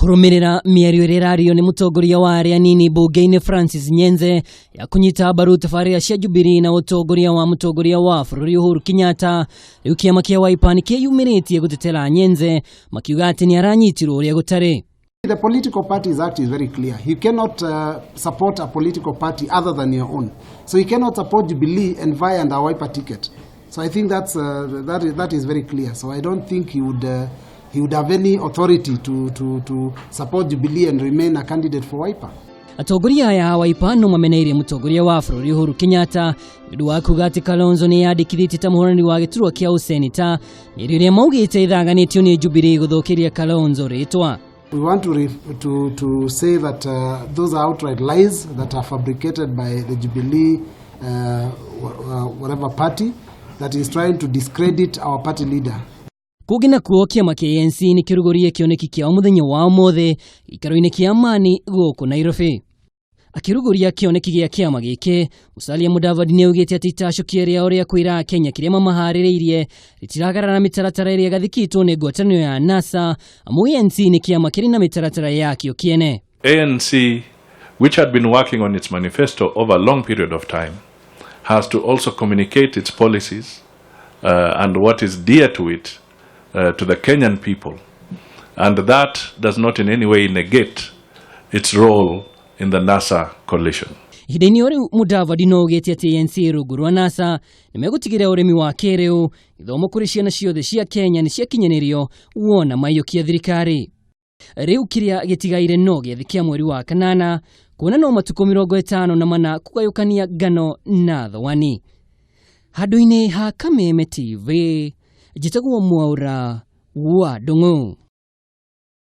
Kũrũmĩrĩra mĩario ĩrĩa ĩrario nĩ mũtongoria wa arĩa anini mbunge-inĩ Francis Nyenze ya kũnyita mbaru tabarĩra cia Jubilee na ũtongoria wa mũtongoria wa bũrũri Uhuru Kenyatta, rĩu kĩama kĩa Wiper nĩ kĩyumĩrĩtie gũtetera Nyenze makiuga atĩ nĩ aranyitirwo ũrĩa gũtarĩ. The Political Parties Act is very clear. You cannot support a political party other than your own. So you cannot support Jubilee and vie under a Wiper ticket. So I think that is very clear. So I don't think he would have any authority to support Jubilee and remain a candidate for Wiper. Atongoria aya a Wiper no mameneirie mũtongoria wa bũrũri Uhuru Kenyatta nĩ ũndũ wa kuga atĩ Kalonzo nĩ yandĩkithĩtie ta mũhũrani wa gĩturwa kĩa ũseneta, mĩario ĩrĩa maugĩte ĩthaganĩtio nĩ Jubilee gũthũkĩria Kalonzo rĩtwa. We want to say that those are outright lies that are fabricated by the Jubilee, whatever party, that is trying to discredit our party leader. Kũngĩ nakuo, kĩama kĩa ANC nĩ kĩrugũririe kĩoneki kĩao mũthenya wa ũmũthĩ gĩikaro-inĩ kĩa Amani gũkũ Nairobi. Akĩrugũria kĩoneki gĩa kĩama gĩkĩ, Musalia Mudavadi nĩ augĩte atĩ itacũkia rĩao rĩa kwĩra Kenya kĩrĩa mamaharĩrĩirie rĩtiragarara mĩtaratara ĩrĩa ĩgathĩkĩtwo nĩ ngwatanĩro ya NASA, amu ANC nĩ kĩama kĩrĩ na mĩtaratara yakĩo kĩene. ANC, which had been working on its manifesto over a long period of time, has to also communicate its policies and what is dear to it to the Kenyan people. And that does not in any way negate its role in the NASA coalition. Ihinda-inĩ o rĩu, Mudavadi no augĩte atĩ ANC rungu rwa NASA nĩ megũtigĩrĩra ũrĩmi wa kĩrĩu, gĩthomo kũrĩ ciana ciothe cia Kenya nĩ ciakinyanĩrio wona maiyũkia thirikari. Rĩu kĩrĩa gĩtigaire no gĩathĩ kĩa mweri wa kanana, kuona no matukũ 54 kũgayũkania ngano na thwani. Handũ-inĩ ha Kameme TV, njĩtagwo Mwaura wa Ndung'u.